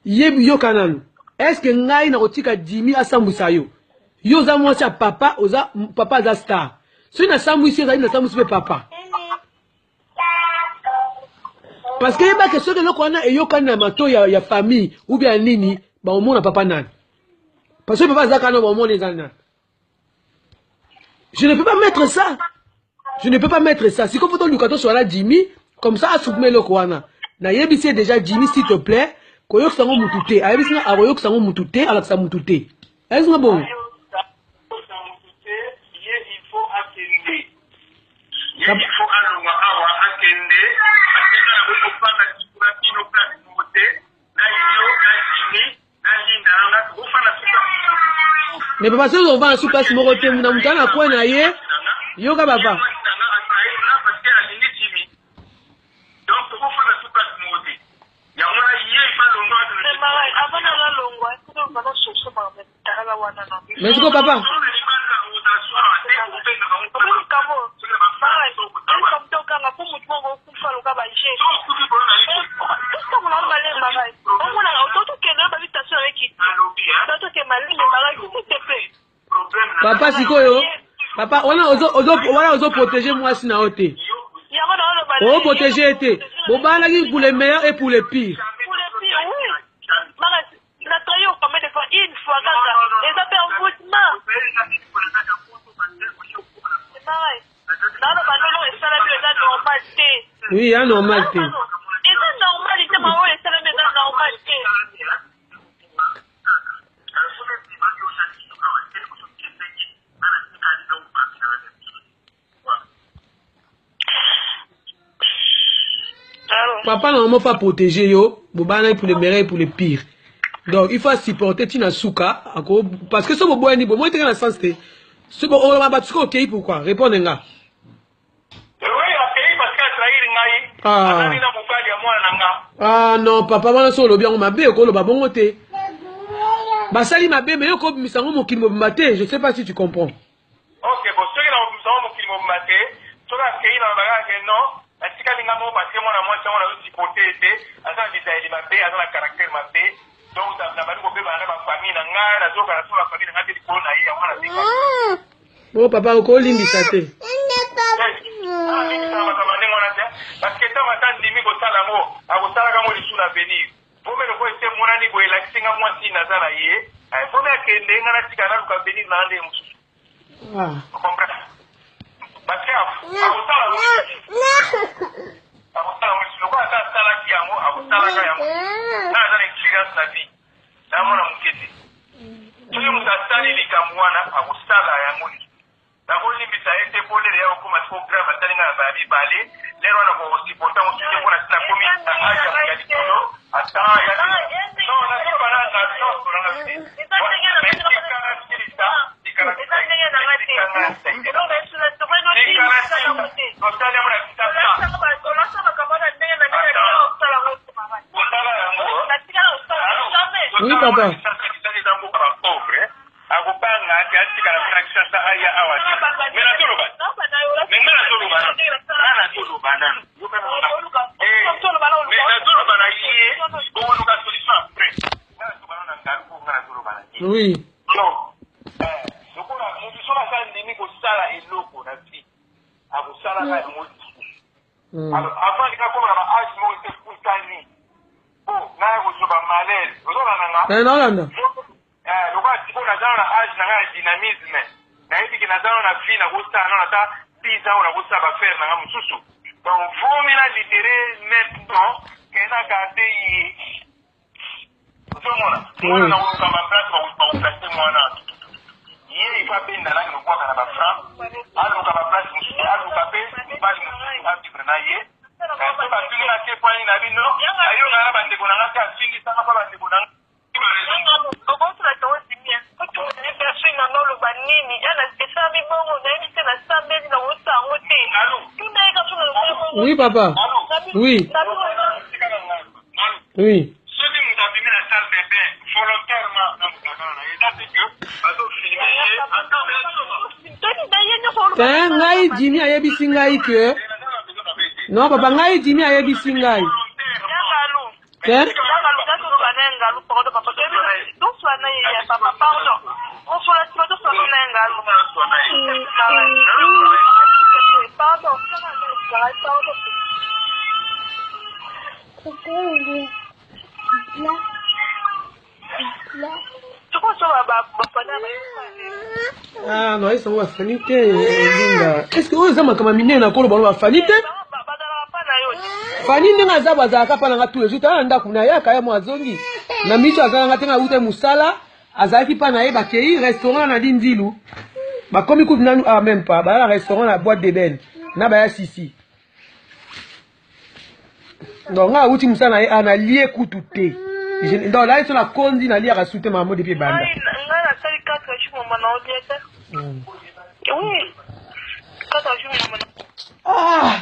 Ye yoka nanu. Est ce que ngai nakotika Jimmy asambwisa yo? Yo oza mwasi ya papa, oza papa aza star. Soki nasambwisi yo ezali nasambwisi mpe papa. Parce que yeba ke soki eloko wana eyokani na mato ya, ya famille ou bien nini, baomona papa nani? Parce que papa aza kana baomona eza nani? Je ne peux pas mettre ça. Je ne peux pas mettre ça. Sikoyo faut toluka toswala Jimmy, comme ça asukuma eloko wana. Nayebisi ye déjà Jimmy s'il te plaît, koyokisa yango mutu te. Ayebisi nga akoyokisa yango mutu te, alakisa mutu te. Ayebisi nga bongo. Ye il faut alongwa awa akende akenda na boyi kofanda lisusu na bino place moko te na yo na Jimmy na Linda na nga tokofanda lisusu place moko te. Mais papa soki ovanda lisusu place moko te na moto na coin na ye yoka papa. Mwasi na nga atrahir nga parce que alingi Jimmy donc tokofanda lisusu place moko te yango wana ye il faut alongwa akende. Mais sikoyo papa. Papa sikoyo papa wana ozo ozo wana ozo protéger mwasi na yo te. O protéger ye te. Bobalaki pour le meilleur et pour le pire. Na trahir yo combien de fois? Une fois kaka. Eza pe envoutement. Naloba lolo esalami eza normal te. Oui, ya normal te. Eza normal te, ma oyo esalami eza normal te. Papa na maman faut protéger yo, bobana pour le meilleur et pour le pire. Donc il faut supporter tina suka ako parce que so boboyani bo moi teka na sens te. So bo olama ba siko okei pourquoi? Répondre nga. Oui, akei parce que atrahir ngai. Ah. Azali na mobali ya mwana na nga. Ah non papa wana so olobi yango mabe okoloba bongo te. Basali mabe mais yo okobimisa yango mokili mobimba te, je sais pas si tu comprends. Ok bon soki nakobimisa yango mokili mobimba te soki akeyi naloba kaka ke non natikali nga moko parce que mwana mwasi yango nazo supporter ye te aza na bizaleli mabe aza na caractère mabe donc nabandi kobebana na ba famille na nga nazokana so ba famille na nga te likolo na ye yango wana nabengaki Bon papa okolimbisa te. Alimbisaka makambo ya ndenge wana te parce que ntango ata andimi kosala yango akosalaka yango lisusu na avenir. Vome lokola esi emonani boye elakisi nga mwasi naza na ye eh, vome akende nga natika naluka avenir na nga ndenge mosusu. Ah. Comprendre? Parce que akosala akosala ngo lisusu lokola ata asalaki yango akosalaka yango nga naza na experience na vie na mwana moke te soki moto asali likambo wana akosala yango lisusu Nako limbisa ye te po lere ya kokoma trop grave asali nga na mbala mibale lere wana ko supporter yango te po nasi nakomi na age ya likolo ata ya non nazoloba na na sens na nga te Oui, papa. Akobanga te atikala kuna Kinshasa aya awa te. Mais nazoloba mais nga nazoloba nanu nga nazoloba nanu eh, mais nazoloba na ye bokoluka solution après nga nazoloba nanu na ngalu po nga nazoloba na ye oui donc eh, lokola moto soki asa andimi kosala eloko na vie akosalaka yango lisusu hmm. alors avant alinga akoma na ba age moko ese ekutani po naya kozwa ba malaise ozolanda nga eh, naolanda Eh, lokola sikoyo naza na age na ngai ya dynamisme, nayebi ke naza na vie nakosala nano ata 10 ans oyo nakosala ba affaire na ngai mosusu. Donc vaut mieux na libere maintenant ke na garde ye. Ozomona? Mwana na koluka ba place bakoplace mwana. Ye il faut abenda nake lobwaka na ba franc, aluka ba place mosusu, aluka pe mobali mosusu a vivre na ye. Eh, so bafingi nga te mpo nini na bino, ayokana na bandeko na nga te, afingisaka mpo bandeko na nga. Oui, papa. Oui. Oui. soki moto abimi na salle de bain volontairement na motakala na ye eza te ke bazofilme ye te ngai jimi ayebisi ngai ke non papa ngai jimi ayebisi ngai te. na ye ngalu, pardon papa. Toswana ye ya papa, pardon. Mosolo nsima toswana na ye ngalu. Pardon, pardon. Ah, non, esango bafani te linga. Est-ce que oyo eza makambo ya minene na koloba ngo bafani te? Fani ndenge aza bazalaka mpa nanga tous les jours, tala na ndako na ye akaya mo azongi na miso aza nanga te, nga awuta mosala azalaki mpa na ye, bakei restaurant na dindilu bakomi kutu nanu ah même pas baya na restaurant na boîte d'ébène na baya sisi. Donc nga awuti mosala na ye a nalie kutu te. Donc naye so nakondi naliaka su te mama depuis ebanda. Ngai nasali 4 jours mama na olia te. Oui, 4 jours mama. Ah!